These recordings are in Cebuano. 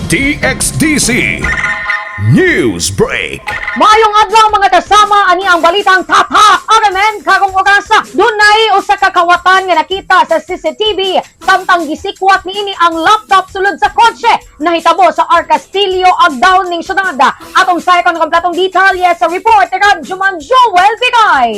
DXDC News Break. Maayong adlaw, mga kasama, ani ang balitang tatak RMN karong orasa. Dunay usa ka kawatan nga nakita sa CCTV samtang gisikwat niini ang laptop sulod sa kotse, nahitabo sa R. Castillo, Agdao ning syudad. Atong sayakon ang kompletong detalye sa report ni Radyoman Joel Bigay.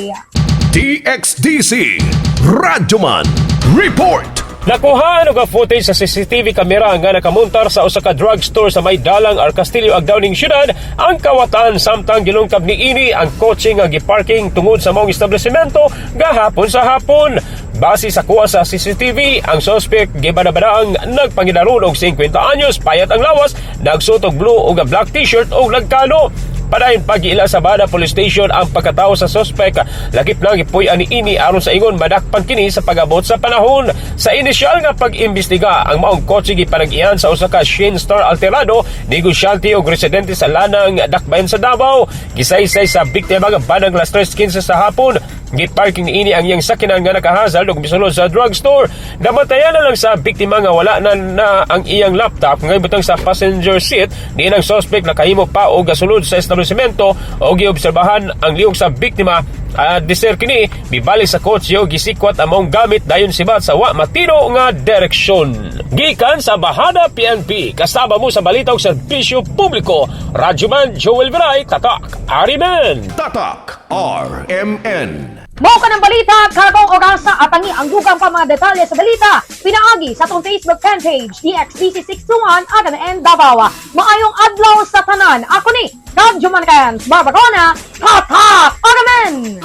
DXDC Radyoman Report. Nakuha og footage sa CCTV camera nga nakamuntar sa usa ka drugstore sa may dalang R. Castillo, Agdao ning syudad ang kawatan samtang gilungkab niini ang kotse nga giparking tungod sa maong establishmento gahapon sa hapon. Base sa kuha sa CCTV, ang suspect gibanabanaang nagpangidaron og 50 anyos, payat ang lawas, nagsuot og blue ug black t-shirt ug nagkano. Padayon pag-iila sa Bada Police Station ang pagkatao sa suspect. Lakip lang gipuy-an niini aron sa ingon madakpan kini sa pag-abot sa panahon. Sa inisyal nga pag-imbestiga, ang maong kotse gipanag-iyan sa usa ka Shane Star Alterado, negosyante og residente sa Lanang, Dakbayan sa Davao. Gisaysay sa biktima nga bandang alas 3:15 sa hapon, giparking niini ang iyang sakyanan nga nakahazard ug misulod sa drugstore. Namatayan na lang sa biktima nga wala na, na ang iyang laptop nga ibutang sa passenger seat ni ang suspect. Nakahimo pa og gasulod sa establishmento o giobserbahan ang lihok sa biktima at diser kini mibalik sa kotse o gisikwat ang maong gamit, dayon sibat sa wa matino nga direksyon. Gikan sa Bahada PNP, kasama mo sa balita ug serbisyo publiko, Radyoman Joel Viray, Tatak RMN. Tatak RMN. Mao kanang balita karong orasa at tangi ang dugang pa mga detalye sa balita pinaagi sa atong Facebook fanpage DXDC 621 RMN Davao. Maayong adlaw sa tanan. Ako ni Radyoman Kans Barbagona, Tatak RMN.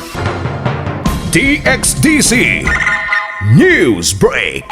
DXDC News Break.